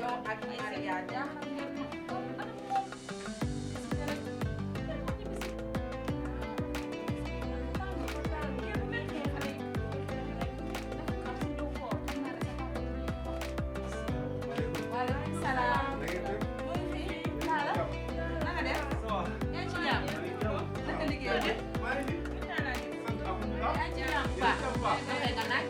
yow ak Maria jaaxal ngeen ma. Waaleykum salaam. Naka def? yaa ngi ci jàmm? Naka liggéey bi? yaa ngi ci jàmm bu baax. doxee nga naaj.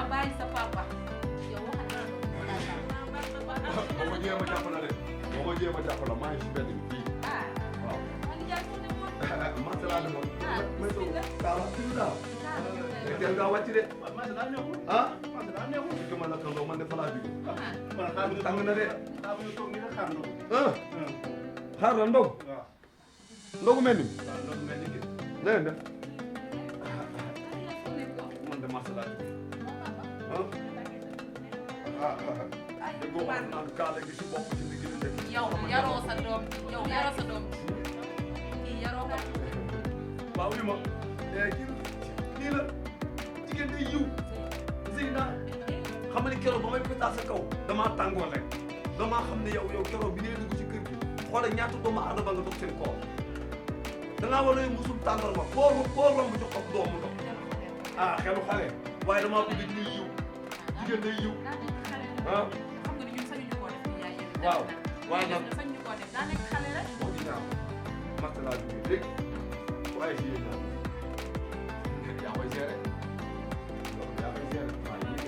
bàyyi sa papa yow waxal boo ko jéem a jàppale de boo ko jéem a jàppale maa ngi si benn bi fii. waaw. man jaay ko ne moom. man laa demoon. bismillah. Kaala fii daaw. teel ngaa wàcc de. ah. parce que man nag man de fa laa jógee. tàng na de. xaar la ndog. ndogu mel ni. na ngeen def. man de marché laa jógee. déggoo wax naan kaala gi si bopp ci digg li nekk. yow yaroo sa doom yow yaroo sa doom kii yaroo ko. waaw oui ma kii la jigéen day yiw Zeyna xam nga ni keroog ba may pétaat sa kaw damaa tàngoor rek damaa xam ne yow keroog bi ngay dugg ci kër gi xoolal ñaata doomu aadama nga dox seen koor dangaa war a musul tàngoor ma koo romb jox ko doomu ndox ah xelu xale waaye damaa bëgg ñuy yiw jigéen day yiw ah. xam nga ni ñun sañu ñu koo def nii yaay yéen. waaw waaye nag sañu ñu koo def daa nekk xale rek. moo ci ñaaw marché laa jógee léegi waaye si yéen ñaar yaa koy gérer loolu yaa koy gérer waaye yéen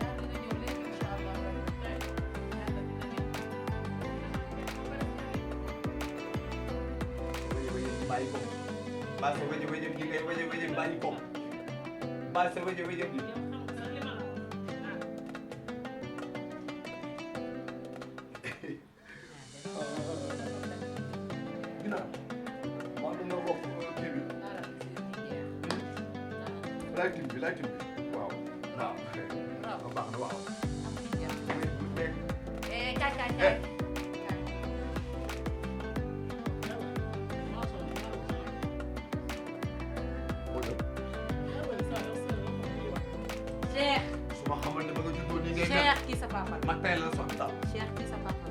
yaa dina ñëw léegi incha allah yàlla dina ñëw. bàyyi ko bàyyi sa wéjë wéjë gi ngay wéjë wéjë bàyyi ko bàyyi sa wéjë wéjë gi ginnaaw maa doon na wax kii bi laytin bi waaw waaw baax na waaw kaay. Cheikh. su ma xamal ne ba nga juddoo nii ngay Cheikh kii sa papa. ma tey la soxla daal. Cheikh kii sa papa.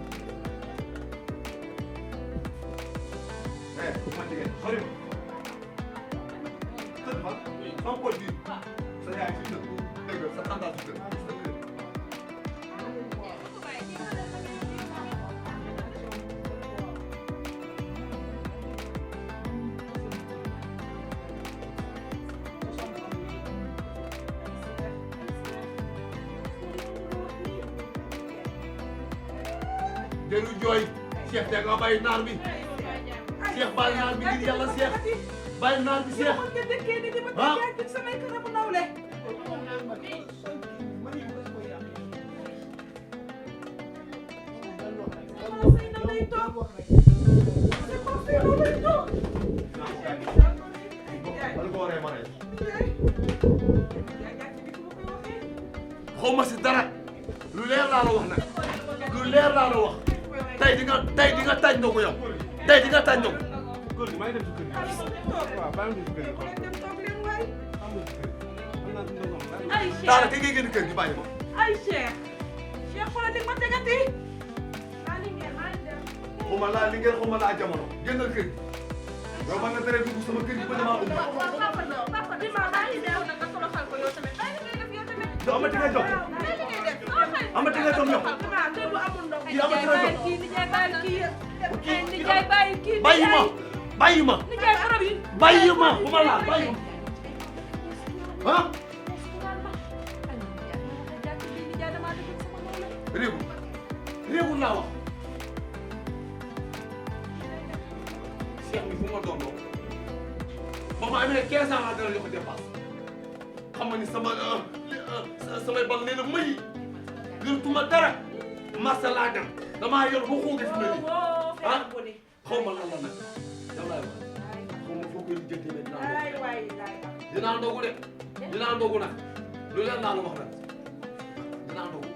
ma jigéen sori ma. kër ma sama poche bi sa yaay si kër dégg nga sa tàntaay si kër. Delu jooy Cheikh te nga bàyyi naar bi Cheikh bàyyi naar bi ngir yàlla Cheikh bàyyi naar bi Cheikh ah. xaw ma si dara lu leer laa la wax nag lu leer laa la wax. tey di nga taj ndogu yow tey di nga taj ndogu. góor gi maa ngi dem ci kër gi. waaw baa ngi dem ci kër gi. ay Cheikh daara te ngay génn kër gi bàyyi ma. ay Cheikh. Cheikh xoolal di ma tegati. xuma laa li ngeen xuma laa jamono génnal kër gi. yow man nga tere dugg sama kër gi ba damaa umb. papa di ma bàyyi deew na nga toroxal ko yow tamit bàyyi li ngay def yow tamit. yow amati nga jox bàyyi li ngay def. amati nga jox yow. kii amati nga jox kii nijaay bàyyi kii nijaay bàyyi kii bàyyi ma bàyyi ma nijaay arab yi bàyyi ma bu ma laal bàyyi ma ah. réewu laa wax. Cheikh bi fu ma doon doon ba ma amee 15 ans laa dara jox ko dépasse xam nga ni samay bal nee na may yoratuma dara masa laa dem damaa yor ba xooge fi mu ne nii ah xaw ma lan la nag yow laay wax. dinaa ndogu de dinaa ndogu nag lu leen naa la wax nag dinaa ndogu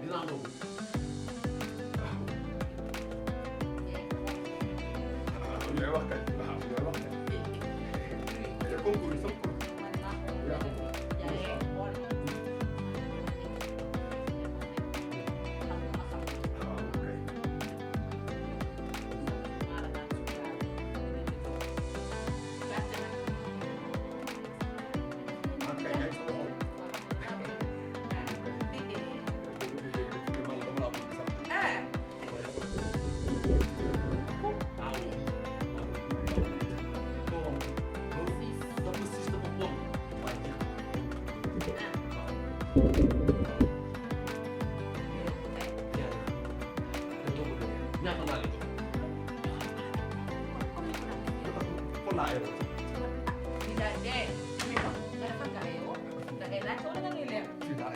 dinaa ndogu waaw. yooyu wax kay waaw yooyu wax kay. concours yi sama concours. Tidak,